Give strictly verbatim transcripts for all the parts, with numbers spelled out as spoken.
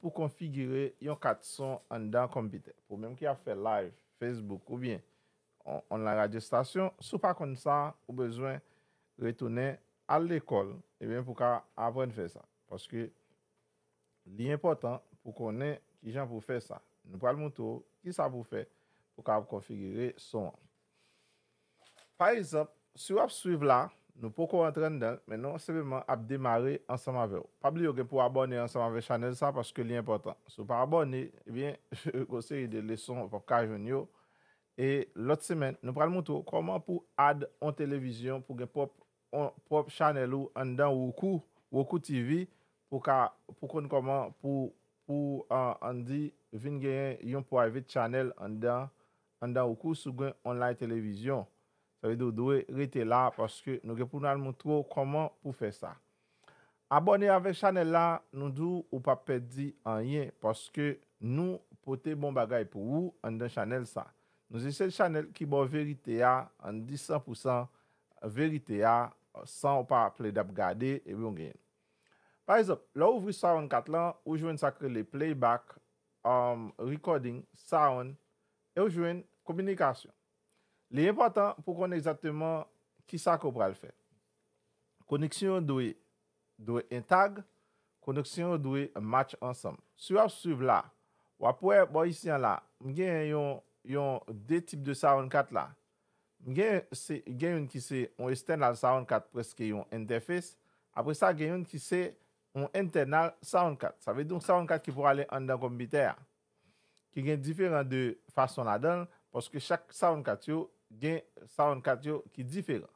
pou konfigire yon kat son anndan konpitè. Pou menm ki ap fè live Facebook oubyen on- online radyo estasyon, si w pa konn sa, ou bezwen retounen al lekòl, ebyen, pou w ka aprann fè sa. Paske li enpòtan pou konnen kijan pou fè sa. Nou pral montre w kisa pou fè pou w kapab konfigire son an. Pa egzanp, si w ap swiv la, nou poko rantre anndan l, men nou senpleman ap demare ansanm avè w. Pa bliye w gen pou abòne ansanm avè chanèl sa paske li enpòtan. Si w pa abòne, ebyen, gon seri de leson w p ap ka jwenn yo. E lòt semèn, nou pral montre w kòman pou add on televizyon pou gen pwòp on pwòp chanèl ou anndan Roku, Roku T V, pou ka pou konn kòman pou pou an, ann di vin genyen yon private channel anndan anndan Roku si w gen online televizyon. Sa vle di w dwe rete la paske nou gen pou n al montre w kòman pou fè sa. Abòne avèk chanèl la, nou di w ou p ap pèdi anyen paske nou pote bon bagay pou ou anndan chanèl sa. Nou se sèl chanèl ki ba w verite a, ann di san pou san verite a, san w pa plede ap gade, epi w genyen. Pa egzanp, lè w ouvri Sound kat lan, ou jwenn sa k rele playback, um, recording, sound, e w jwenn kominikasyon. Li enpòtan pou w konn egzakteman kisa ke w pral fè. Koneksyon yo dwe dwe entag, koneksyon yo dwe match ansanm. Si w ap swiv la, w ap wè bò isi an la, m gen yon, yon de tip de sound kat la. M gen, se, gen youn ki se yon external sound kat, prèske yon entèfes. Apre sa, gen youn ki se yon internal sound kat. Sa vle di yon sound kat ki pou ale anndan konpitè a. Ki gen diferan de fason ladan l, paske chak sound kat yo gen sound kat yo ki diferan.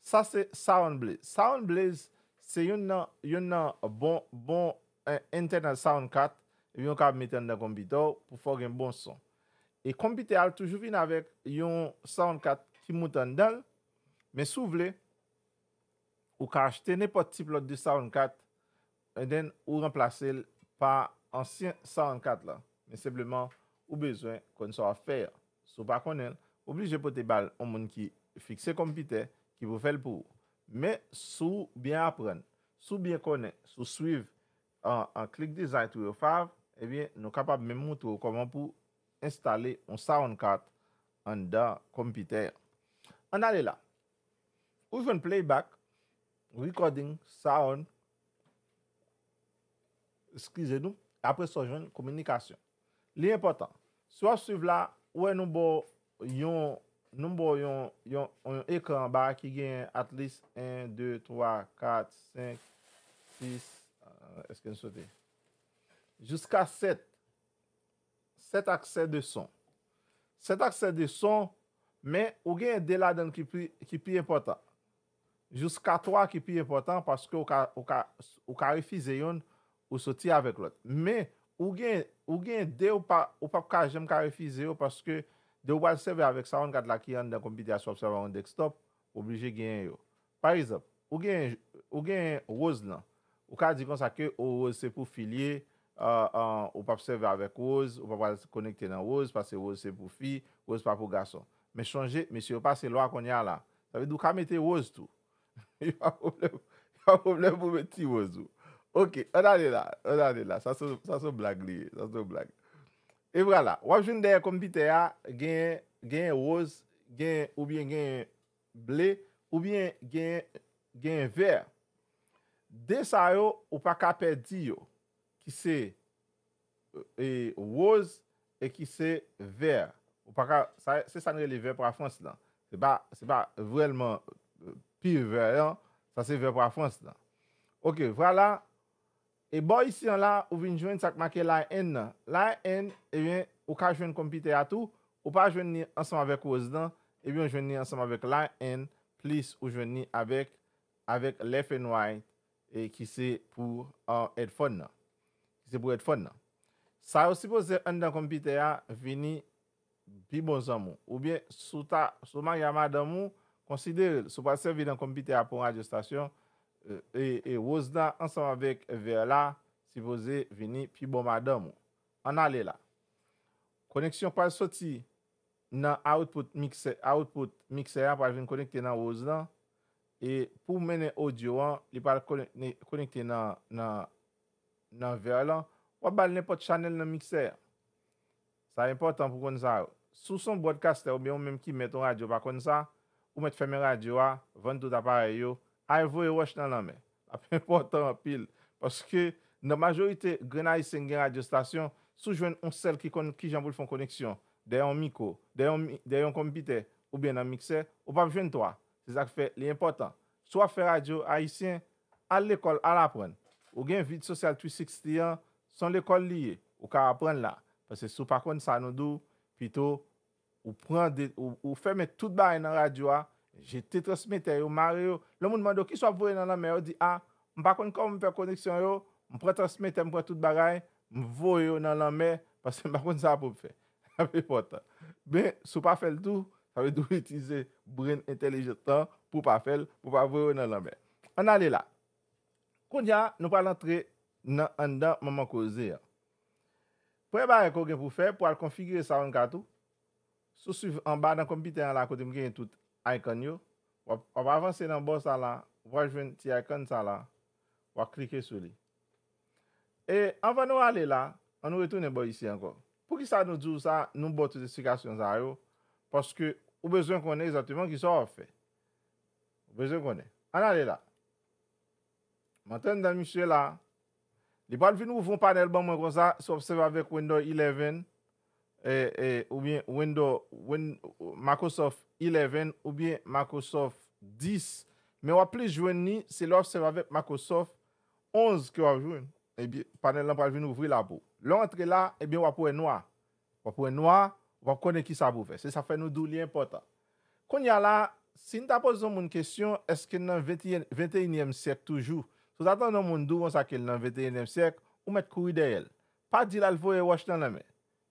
Sa se Sound Blaze. Sound Blaze se youn nan, youn nan bon, bon, eh, internal sound kat, epi w ka mete anndan konpitè w pou fè w gen bon son. E konpitè a toujou vin avèk yon sound kat ki moute anndan l, men si w vle, ou ka achte nenpòt tip lòt de sound kat, and then ou ranplase l pa ansyen sound kat la. Men senpleman, ou bezwen konn sa w ap fè a. Si w pa konnen l, oblije pote ba l yon moun ki fikse konpitè ki pou fè l pou ou. Men si w byen aprann, si w byen konnen, si w swiv an, an Click Design to Your Fav, ebyen, nou kapab menm montre w kòman pou enstale yon sound card anndan konpitè a. Ann ale la. Ou jwenn playback, recording, sound, eskize nou, apre sa w jwenn kominikasyon. Li enpòtan. Si w ap swiv la, ou wè nou ba w yon, nou ba w yon, yon, yon ekran anba ki gen at least en, de, twa, kat, senk, sis, èske n sote? Jiska sèt. Sèt aksè de son. Sèt aksè de son, men ou gen de ladan l ki pi, ki pi enpòtan. Jiska twa ki pi enpòtan paske ou ka, ou ka, ou ka refize youn, ou soti avèk lòt. Men, ou gen, ou gen de ou pa, ou p ap ka janm ka refize yo paske de ou pral sèvi avèk sound card la ki anndan konpitè a, si w ap sèvi yon desktop, ou oblije genyen yo. Pa egzanp, ou gen, ou gen woz lan. Ou ka di konsa ke woz se pou fi l ye, euh, euh, ou p ap sèvi avèk woz, ou pa pral konekte nan woz, paske woz se pou fi, woz pa pou gason. Men chonje, mesye yo pase lwa kounye a la. Sa vle di ou ka mete woz tou. Yo pa pwoblèm, yo pa pwoblèm pou met ti woz ou. Ok, ann ale la, ann ale la. Sa se, sa se yon blag li ye, sa se yon blag. E vwala, w ap jwenn dèyè konpitè a, gen, gen woz, gen, oubyen gen ble, oubyen gen, gen vè. De sa yo, ou pa ka pèdi yo, ki se, e, woz e ki se vè. Ou pa ka, sa, se sa n rele vè pa Frans lan. Se pa, se pa vrèman, e, pi vè an, sa se vè pa Frans lan. Ok, vwala. E bò isi an la, ou vin jwenn sa k make line N nan. Line N, ebyen, ou ka jwenn konpitè a tou. Ou pa jwenn li ansanm avèk woz lan, ebyen, ou jwenn li ansanm avèk line N, plis ou jwenn li avèk, avèk left and right, e ki se pou, uh, headphone nan. Ki se pou headphone nan. Sa yo sipoze anndan konpitè a vini pi bon zanmi w. Oubyen, si w ta, si w marye a madanm ou, konsidere l. Si w pral sèvi nan konpitè a pou yon radyo estasyon, e, e, e woz la ansanm avèk vè la sipoze vini pi bon madanm ou. Ann ale la. Koneksyon pral soti nan output miksè, output miksè a pral vin konekte nan woz lan. E pou mennen odyo an, li pral konekte, konekte nan, nan, nan vè lan. w ap ba l nenpòt chanèl nan miksè a. Sa enpòtan pou konn sa yo. Si w se yon broadcaster oubyen ou menm ki mèt yon radyo pa konn sa, ou mèt fèmen radyo a, vann tout aparèy yo, al voye wòch nan lanmè. L ap enpòtan anpil. Paske nan majorite grenn ayisyen ki gen radyo estasyon, si w jwenn yon sèl ki konn kijan pou l fè yon koneksyon, dèyè yon mikwo, dèyè yon mi- dèyè yon konpitè, oubyen nan miksè, ou p ap jwenn twa. Se sa k fè li enpòtan. Si w ap fè radyo ayisyen, al lekòl, al aprann. Ou gen Vid Sosyal three sixty an, se yon lekòl li ye. Ou ka aprann la. Paske si w pa konn sa nou di w, pito ou pran de, ou, ou fèmen tout bagay nan radyo a, jete transmetè yo, mare yo. Lè moun mande w, "Kisa w ap voye nan lanmè?" Yo di, "A, m pa konn kòman m fè koneksyon yo, m pran transmetè, m pran tout bagay, m voye yo nan lanmè, paske m pa konn sa pou m fè." Sa enpòtan. Men, si w pa fè l tou, sa vle di w itilize brain entèlijans lan pou w pa fè l, pou w pa voye yo nan lanmè. Ann ale la. Kounye a, nou pral antre nan anndan manman koze a. Premye bagay ke w gen pou w fè, pou w al konfigire sound card ou, si w swiv anba nan konpitè an la kote m genyen tout icon yo, w ap, w ap avanse nan bò sa la, w pral jwenn ti icon sa la, w ap klike sou li. E anvan nou ale la, ann nou retounen bò isi ankò. Poukisa nou di w sa, nou ba w tout esplikasyon sa yo? Paske ou bezwen konnen egzakteman kisa w ap fè. Ou bezwen konnen. Ann ale la. M antre anndan misye la. Li pral vin ouvri yon panèl ban mwen konsa, si w obsève avèk Windows eleven, e, e, oubyen Windows, Win, Microsoft eleven oubyen Microsoft dis. Men w ap plis jwenn li, se lè w obsève avèk Microsoft onz ke w ap jwenn. Ebyen, panèl lan pral vin ouvri la pou ou. Lè w antre la, ebyen, w ap wè nwa. W ap wè nwa, w ap konnen kisa pou w fè. Se sa fè nou di w li enpòtan. Kounye a la, si n ta poze yon moun kesyon, èske n nan venteyen venteyinyèm syèk toujou? Si w ta tande yon moun di w konsa ke l nan venteyinyèm syèk, ou mèt kouri dèyè l. Pa di l al voye wòch nan lanmè.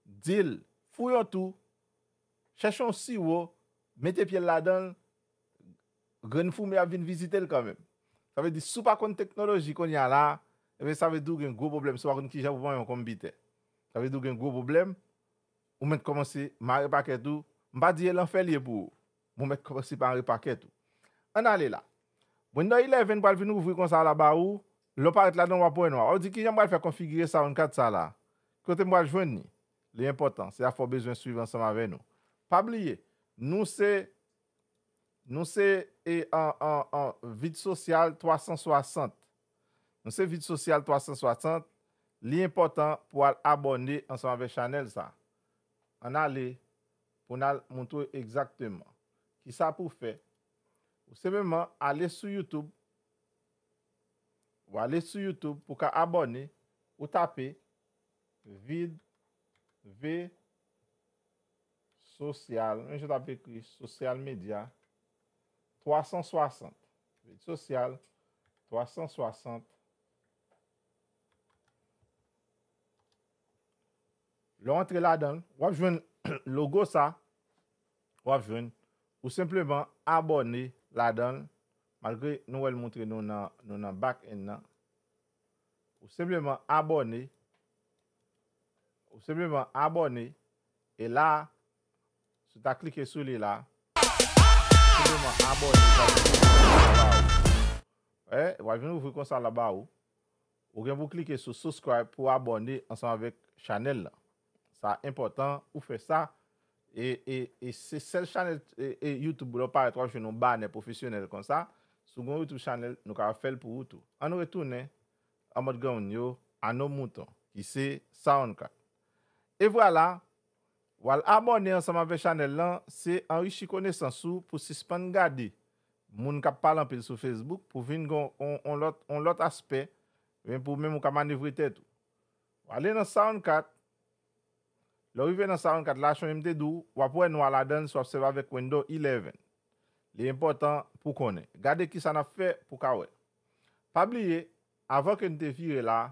Di l, fouye yon twou, chèche yon siwo, mete pye l ladan l, grenn foumi ap vin vizite l kanmenm. Sa vle di, si w pa konn teknoloji kounye a la, ebyen, sa vle di w gen gwo pwoblèm si w pa konn kijan pou w manyen yon konpitè. Sa vle di w gen gwo pwoblèm, ou mèt kòmanse mare pakèt ou. M pa di e lanfè l ye pou ou, men w mèt kòmanse mare pakèt ou. Ann ale la. Windows eleven pral vin ouvri konsa la ba ou, lè w parèt ladan w ap wè nwa. W ap di kijan m pral fè konfigire sound card sa la. Kote m pral jwenn li? Li enpòtan, se sa fè w bezwen swiv ansanm avè nou. Pa bliye, nou se Nou se, e, an, an, an, Vid Sosyal twa san swasant. Nou se Vid Sosyal twa san swasant. Li enpòtan pou w al abòne ansanm avèk chanèl sa. Ann ale pou n al montre w egzakteman kisa pou w fè. Ou senpleman ale sou YouTube. Ou ale sou YouTube pou w ka abòne, ou tape Vid V Sosyal, men jan w t ap ekri, Sosyal Medya twa san swasant. Vid Sosyal twa san swasant. Lè w antre ladan l, w ap jwenn logo sa, w ap jwenn, ou senpleman abòne ladan l, malgre nou wè l montre nou nan, nou nan back end nan. Ou senpleman abòne, ou senpleman abòne, e la, si w ta klike sou li la, ou senpleman abòne, sa vle di, e, w ap vin ouvri konsa la ba ou. Ou gen pou klike sou subscribe pou w abòne ansanm avèk chanèl la. Sa enpòtan ou fè sa. E, e, e se sèl chanèl, e, e YouTube lè w parèt w ap jwenn yon banè pwofesyonèl konsa. Si w gen yon YouTube chanèl, nou ka fè l pou ou tou. Ann retounen an mòd granmoun yo, à nos moutons, ki se SoundCloud. E vwala, w al abòne ansanm avèk chanèl lan, se anrichi konesans ou pou sispann gade moun k ap pale anpil sou Facebook pou vin gen yon, yon, yon lòt, yon lòt aspè, men pou menm ou ka manevre tèt ou. W ale nan SoundCloud, lè w rive nan SoundCloud la, jan m te di w, w ap wè nwa ladan l si w ap sèvi avèk Windows eleven. Li enpòtan pou w konnen. Gade kisa n ap fè pou w ka wè. Pa bliye, avan ke n te vire la,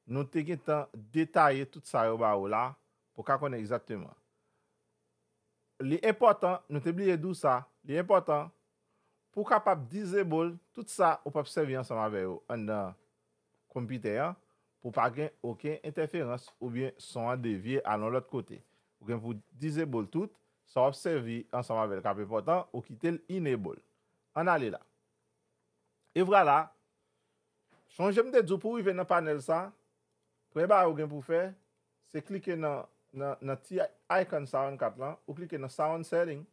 nou te gentan detaye tout sa yo ba ou la, pou w ka konnen egzakteman. Li enpòtan, nou te bliye di w sa, li enpòtan pou w kapab disable tout sa ou p ap sèvi ansanm avè yo anndan konpitè an, pou pa gen okenn entèferans oubyen son an devye al yon lòt kote. Ou gen pou disable tout, sa w ap sèvi ansanm avè l k ap enpòtan, ou kite l enable. Ann ale la. E vwala, sonje m te di w pou w rive nan panèl sa, Premye bagay ou gen pou fè, se klike nan, nan, nan ti icon sound card lan, ou klike nan sound setting.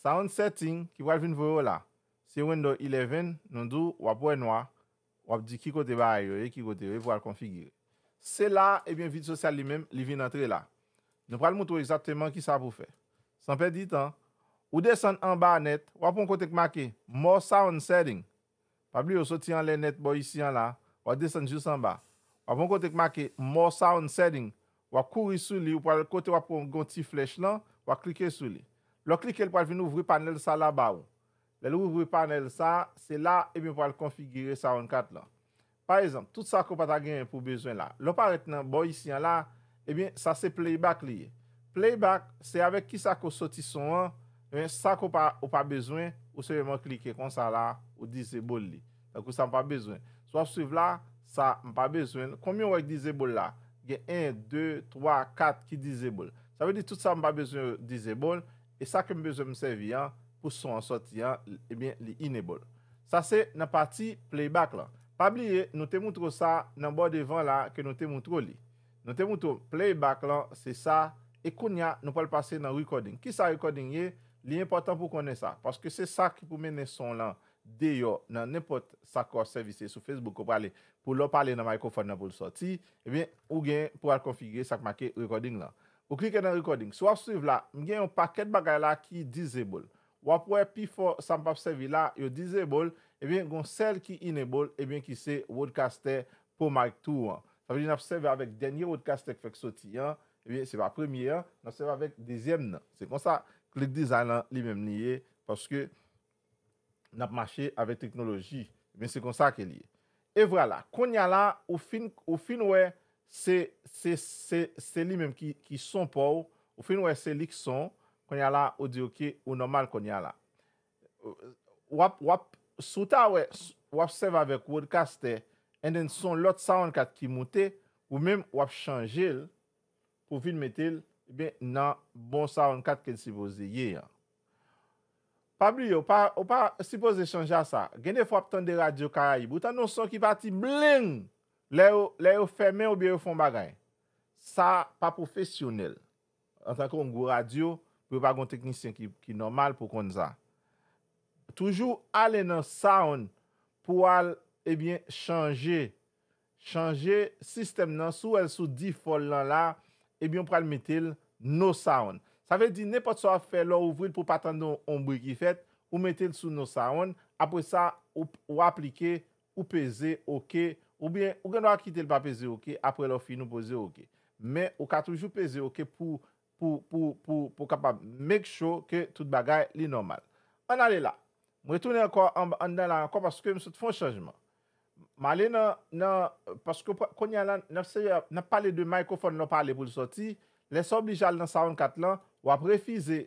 Sound setting ki pral vin voye w la, se Windows eleven, nou di w, w ap wè nwa, w ap di ki kote bagay yo ye, ki kote yo ye, pou al konfigire. Se la, ebyen, vid sosyal li menm, li vin antre la. Nou pral montre w egzakteman ki sa pou fè. San pèdi tan, ou desann anba nèt, w ap wè yon kote k make More Sound Setting. Pa bliye, w soti anlè nèt bò isi an la, w ap desann jis anba. W ap wè yon kote k make More Sound Setting, w ap kouri sou li, ou pral kote w ap wè yon ti flèch lan, w ap klike sou li. Lè w klike, l pral vin ouvri panèl sa la ba ou. Lè l ouvri panèl sa, se la, ebyen, w pral konfigire sound card lan. Pa egzanp, tout sa ke w pa ta genyen pou bezwen la. Lè w parèt nan bò isi an la, ebyen, sa se playback li ye. Playback, se avèk kisa ke w soti son an, ebyen, sa ke w pa, ou pa bezwen, ou sèlman klike konsa la, ou disable li. Tankou sa m pa bezwen. Si w ap swiv la, sa m pa bezwen l. Konbyen w wè k disable la? Gen en, de, twa, kat ki disable. Sa vle di tout sa m pa bezwen yo disable, e sa ke m bezwen m sèvi an pou son an sòti an, ebyen, li enable. Sa se nan pati playback lan. Pa bliye, nou te montre w sa nan bò devan la ke nou te montre w li. Nou te montre w playback lan, se sa, e kounye a, nou pral pase nan recording. Ki sa recording ye? Li enpòtan pou konnen sa, paske se sa ki pou mennen son lan deyò nan nenpòt sa ke w ap sèvi, se sou Facebook ke w prale, pou lè w pale nan mikrofòn nan pou l sòti, ebyen, ou gen pou al konfigire sa k make recording lan. Ou klike nan recording. Si w ap swiv la, m gen yon pakèt bagay la ki disable. W ap wè pifò sa m p ap sèvi la, yo disable, ebyen, gon sèl ki enable, ebyen, ki se Rodecaster Pro Mic Two an. Sa vle di n ap sèvi avèk dènye Rodecaster k fèk soti an, ebyen, se pa premye an, n ap sèvi avèk dezyèm nan. Se konsa, Click Design lan li menm li ye, paske n ap mache avèk teknoloji. Ebyen, se konsa ke li ye. E vwala, kounye a la, ou fin, ou fin wè se, se, se, se li menm ki, ki son pa w, ou fin wè se li k son, kounye a la, ou di oke, ou nòmal kounye a la. W ap, w ap, si w ta wè, w ap sèvi avèk Rodecaster, and then se yon lòt sound card ki moute, ou menm w ap chanje l, pou vin mete l, ebyen, nan bon sound card ke l sipoze ye an. Pa bliye, ou pa, ou pa sipoze chanje a sa. Gen de fwa w ap tande Radyo Karayib, ou tande yon son ki pati bling! Lè yo, lè yo fèmen oubyen yo fè yon bagay. Sa pa pwofesyonèl. Antanke yon gwo radyo, pou yo pa gen yon teknisyen ki, ki nòmal pou konn sa. Toujou ale nan sound pou w al, ebyen, chanje, chanje sistèm nan. Si w wè l sou default lan la, ebyen, w pral mete l no sound. Sa vle di, nenpòt sa w ap fè, lè w ouvri l pou w pa tande yon, yon bri ki fèt, ou mete l sou no sound. Apre sa, ou, ou aplike, ou peze oke, oubyen ou gen dwa kite l pa peze oke, apre lè w fini, ou peze oke. Men, ou ka toujou peze oke pou, pou, pou, pou, pou kapab make sure ke tout bagay li nòmal. Ann ale la. M retounen ankò anndan la ankò paske m sot fè yon chanjman. M ale nan, nan, paske kounye a la, n ap, n ap pale de mikrofòn lè w pale pou l sòti. Lè sa w oblije al nan sound card lan, w ap refize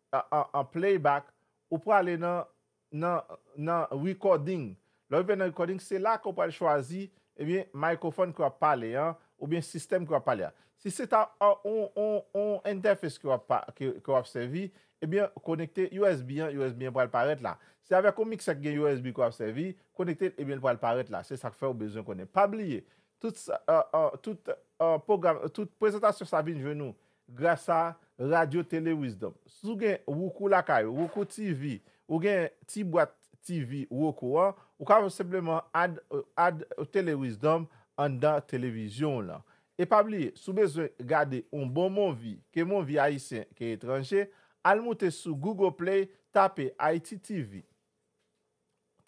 an, an, an playback, ou prale nan, nan, nan recording. Lè w rive nan recording, se la ke w pral chwazi, ebyen, mikrofòn ke w ap pale an, oubyen sistèm ke w ap pale a. Si se ta, a, on, on, on entèfes ke w ap pa, ke, ke w ap sèvi, ebyen, konekte U S B an, U S B an pral parèt la. Si avèk yon miksè ki gen U S B ke w ap sèvi, konekte l, ebyen, l pral parèt la. Se sa k fè w bezwen konnen. Pa bliye, tout sa, a, a, tout, a, pwogram, tout prezantasyon sa vin jwenn ou gras a Radyo Tele Wisdom. Si w gen Roku lakay ou, Roku T V, ou gen ti bwat T V Roku an, ou kapab senpleman add, add Tele Wisdom anndan televizyon w lan. E pa bliye, si w bezwen gade yon bon movie, ke movie ayisyen, ke etranje, al moute sou Google Play, tape Haiti T V.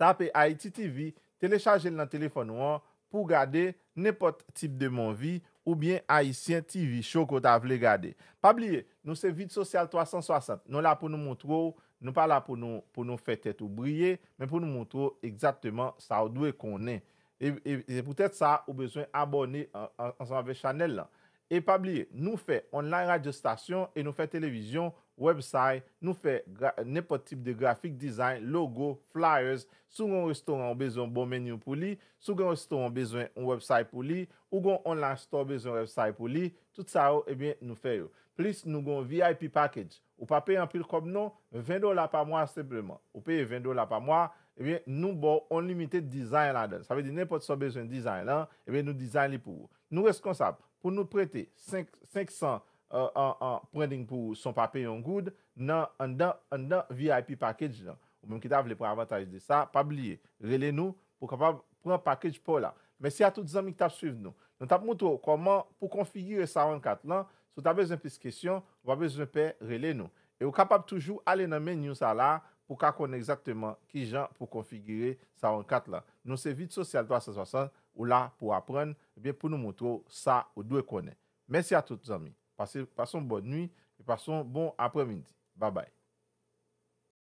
Tape Haiti T V, telechaje l nan telefòn ou an pou w gade nenpòt tip de movie oubyen Ayisyen T V show ke w ta vle gade. Pa bliye, nou se Vid Sosyal twa san swasant. Nou la pou nou montre w, nou pa la pou nou, pou nou fè tèt ou briye, men pou nou montre w egzakteman sa w dwe konnen. E, e, e poutèt sa, ou bezwen abòne an, an, ansanm avèk chanèl lan. E pa bliye, nou fè online radyo stasyon e nou fè televizyon, website, nou fè gra-, nenpòt tip de grafik design, logo, flyers. Si w gen yon restoran ou bezwen yon bon menu pou li, si w gen yon restoran ou bezwen yon website pou li, ou gen yon online store ou bezwen website pou li, tout sa yo, ebyen, nou fè yo. Plis nou gen yon V I P package. Ou pa peye anpil kòb non, ven dola pa mwa senpleman. Ou peye ven dola pa mwa, ebyen, nou ba w unlimited design ladan l. Sa vle di, nenpòt sa w bezwen design lan, ebyen, nou design li pou ou. Nou reskonsab pou nou prete senk, senk san, euh, an, an branding pou ou san w pa peye yon goud nan, anndan, anndan V I P package lan. Ou menm ki ta vle pran avantaj de sa, pa bliye, rele nou pou w kapab pran package pa w la. Mèsi a tout zanmi ki t ap swiv nou. Nou t ap montre w kòman pou konfigire Soundcard lan. Si w ta bezwen plis kesyon, ou pa bezwen pè, rele nou. E ou kapab toujou ale nan menu sa la pou w ka konnen egzakteman kijan pou konfigire Soundcard lan. Nou se Vit Sosyal twa san swasant, ou la pou w aprann, ebyen, pou nou montre w sa ou dwe konnen. Mèsi a tout zanmi. Pase, pase yon bòn nwi e pase yon bon aprèmidi. Babay.